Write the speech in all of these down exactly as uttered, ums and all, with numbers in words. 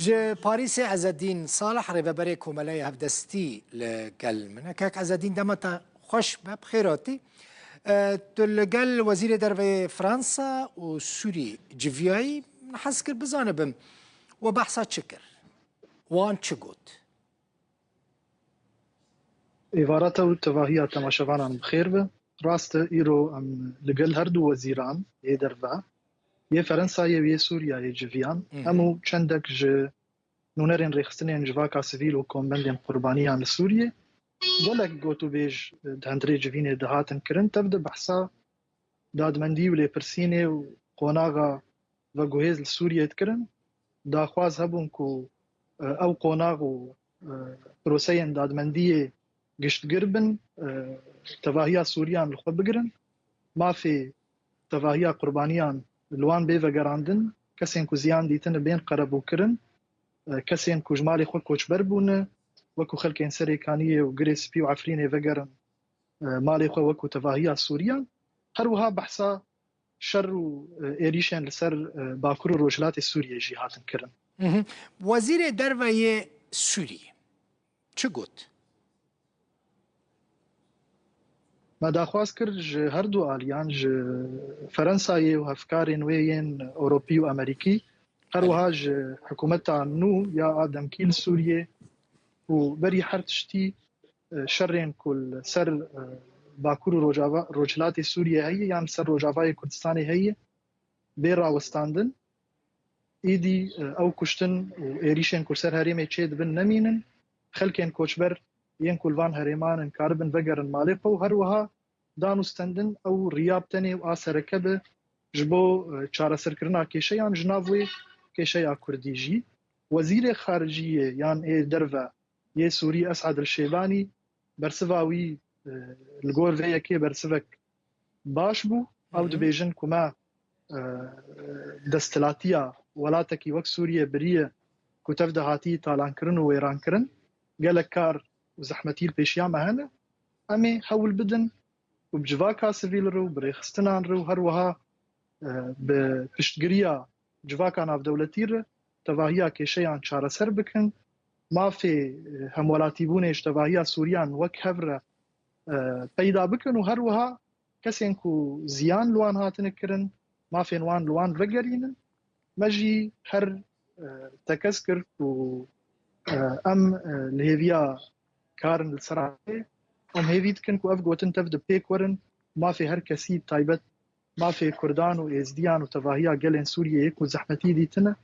Ji Parîsê Ezedîn Salih, rêveberê Komeleya Hevdestî, li gel min e. Kek Ezedîn, dema te xweş be, bi xêr hatî. E, tu li gel Wezîrê Derve yê Fransa û Sûrî civiyayî. Min hez kir bizanibim, we behsa çi kir? Wan çi got? Êvara te û tevahiya temaşevanan bi xêr be. Rast e, îro em li gel her du wezîran yê derve, yê Ferensayê û yê Sûriyeyê civiyan. Hı hı. Hemû çendek ji nûnerên rêxistinên civaka sivîl û kombendên qurbaniyan li Sûriyê. Gelek gotûbêj, e, di hundirê civînê de hatin kirin. Tev de behsa dadmendî û lêpirsînê û qonaxa veguhêz li Sûriyê dikirin. Daxwaz hebûn ku, e, ew qonax û, e, proseyên dadmendiyê giştgir bin, e, tevahiya Sûriyan li xwe bigirin. Mafê tevahiya qurbaniyan li wan bê vegerandin, kesên ku ziyan dîtine bên qerebûkirin, e, kesên ku ji malê xwe koçber bûne, wekû xelkên Serê Kaniyê û Girê Spî û Efrînê vegerin, e, malê xwe wekû tevahiya Sûriyan. Her wiha behsa şer û, e, êrîşên li ser, e, Bakur û Rojhilatê Sûriyê jî hatin kirin. Mhm. Wezîrê Derve yê Sûriyê çi got? Me daxwaz kir ji her du aliyan, ji Ferensayê û hevkarên wê yên Ewropî û Amerîkî, her wiha ji hikûmeta nû ya a demkî li Sûriyê û berî her tiştî, e, şerên ku li ser, e, Bakur û Rojava, Rojhilatê Sûriyê heye yan li ser Rojavayê Kurdistanê heye, bê rawestandin. Îdî, e, ew kuştin û êrîşên ku li ser herêmê çêdibin nemînin. Xelkên koçber yên ku li van herêman in karibin vegerin malê xwe û her wiha dan û stendin ew riya bi tenê û a sereke be ji bo, e, çareserkirina kêşeyan ji nav wê kêşeya kurdî jî. Wezîrê Xariciyê yan ê derve yê Sûrî Esad El Şêbanî bersiva wî, e, li gor vê yekê bersivek baş bû. Ew Hı hı. dibêjin ku me, e, desthilatiya welatekî wek Sûriye biriye ku tev de hatî talankirin û wêrankirin. Gelek kar û zehmetî li pêşiya me hene. Em ê hewl bidin ku bi civaka sivîl re û bi rêxistinan re û her wiha, e, bi piştgiriya civaka navdewletî re tevahiya kêşeyan çareser bikin. Mafê, e, hemwelatîbûnê ji tevahiya Sûriyan wek hev re, e, peyda bikin û her wiha kesên ku ziyan li wan hatine kirin, mafên wan li wan vegerînin. Me jî her, e, tekez kir ku, e, em, e, li hêviya karin li ser em hêvî dikin ku ev gotin tev de pêk werin, mafê her kesî, taybet mafê Kurdan û Êzidiyan û tevahiya gelên Sûriyeyê ku zehmetî dîtine,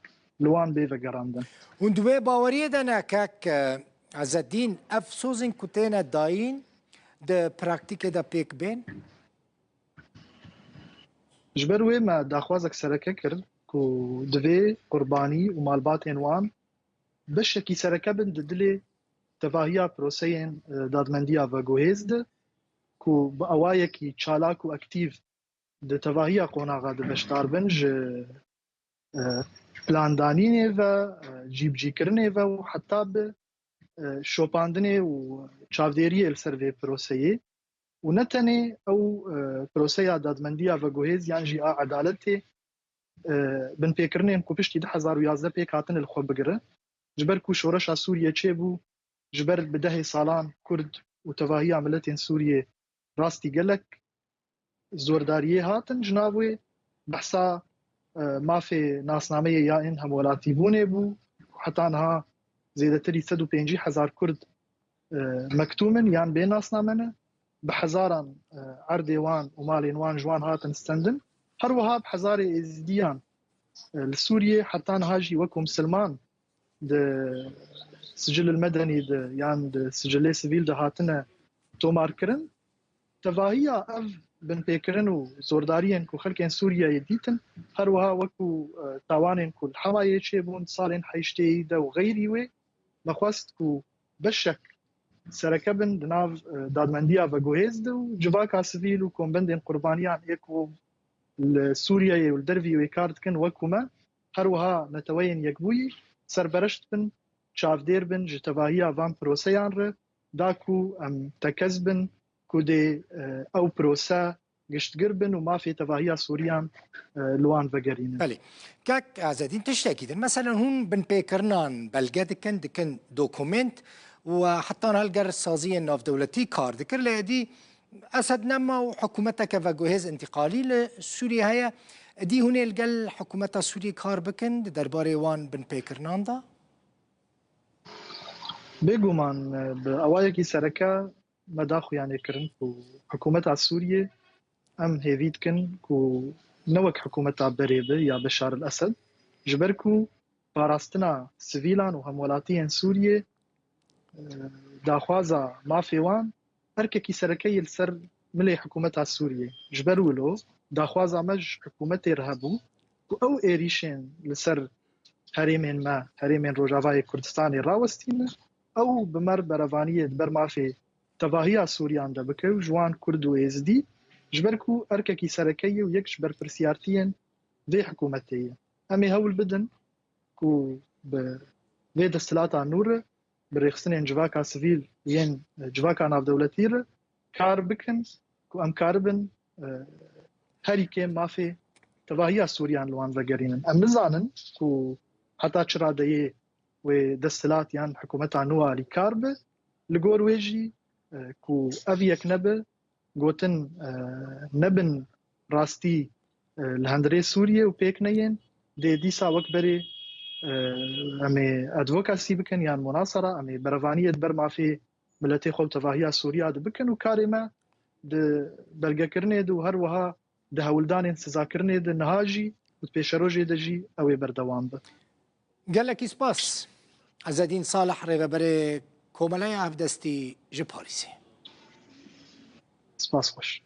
li wan bê vegerandin. Hûn di wê baweriyê de ne, kek, e, Ezedîn, ev sozên ku têne dayîn di praktîkê de pêk bên? Ji ber wê me daxwazek sereke kir ku divê qurbanî û malbatên wan beşekî sereke bin di dilê tevahiya proseyên, e, dadmendiya veguhêz de ku bi awayekî çalak û aktîf di tevahiya qonaxa de beşdar bin, ji, e, plandanînê ve, e, cîbicîkirinê ve û heta bi, e, şopandinê û çavdêriyê li ser vê proseyê. Û ne tenê ew, e, proseya dadmendiya veguhêz yan jî a edaletê, e, binpêkirinên ku piştî du hezar û yazdeh pêk hatine li xwe bigire. Ji ber ku şoreşa Sûriye çêbû, ji ber bi dehê salan Kurd û tevahiya miletên Sûriyê rastî gelek zordariyê hatin. Ji nav wê behsa, e, mafê nasnameyê ya ên hemwelatîbûnê bû. Heta niha zêdetirî sed û pêncî hezar Kurd, e, mektûm in yan bê nasname ne. Bi hezaran, e, erdê wan û malên wan ji wan hatin stendin. Her wiha bi hezarê Êzidiyan, e, li Sûriyê heta niha jî wekû misilman di sicil el medenî de yan di sicilê sivîl de hatine tomarkirin. Tevahiya ev binpêkirin û zordariyên ku xelkên Sûriyeyê dîtin, her wiha wekû, e, tawanên ku li Hemayê çêbûn di salên heyştêyî de û xeyrî wê, me xwest ku beşek sereke bin di nav, e, dadmendiya veguhêz de û civaka sivîl û kombendên qurbaniyan ê ku li Sûriyeyê û li dervî wê kar dikin wekû me, her wiha Neteweyên Yekbûyî serpereşt bin, çavdêr bin ji tevahiya van proseyan re, da ku em tekez bin ku dê, e, ew prose giştgir bin û mafê tevahiya Sûriyan, e, li wan vegerînin. Belê. Kak Azedîn, tiştekî din. Meselen, hûn binpêkirinan belge dikin, dikin dokument û heta niha li gel saziyên navdewletî kar dikir. Lê êdî Esed nema û hikûmeteke veguhêz întîqalî li Sûriyê heye. Êdî hûn ê li gel hikûmeta Sûriyê kar bikin di derbarê wan binpêkirinan de? Bêguman, e, bi awayekî sereke me da xuyanê kirin ku hikûmeta Sûriyê, em hêvî dikin ku ne wek hikûmeta berê be ya Beşar el Esed, ji ber ku parastina sivîlan û hemwelatiyên Sûriyê, e, daxwaza mafê wan erkekî sereke ye li ser milê hikûmeta Sûriyê. Ji ber wilo daxwaza me ji hikûmetê re hebû ku ew êrîşên li ser herêmên me, herêmên Rojavayê Kurdistanê rawestîne, ew bi mer berevaniyê di ber mafê tevahiya Sûriyan de bike û ji wan Kurd û Êzidî, ji ber ku erkekî sereke ye û yek ji berpirsiyartiyên vê hikûmetê ye. Em ê hewl bidin ku bi vê desthilata nû re, bi rêxistinên civaka sivîl yên civaka navdewletî re kar bikin ku em karibin, e, herî kêm mafê tevahiya Sûriyan li wan vegerînin. Em nizanin ku heta çi radeyê wê desthilat yan hikûmeta nû alîkar be. Li gor wê jî, e, ku ev yek nebe, gotin, e, nebin rastî, e, li hundirê Sûriyê û pêk neyên, dê dîsa wek berê, e, em ê advocacy bikin yan munasara, em ê berevaniyê di ber mafê miletê xwe û tevahiya Sûriya de bikin û karê me di belgekirinê de û her wiha di hewldanên sizakirinê de niha jî û di pêşerojê de jî ew ê berdewam be. Gelekî spas. Ezedîn Salih, rêveberê Komeleya Hevdestî ji Parîsê. Spas xweş.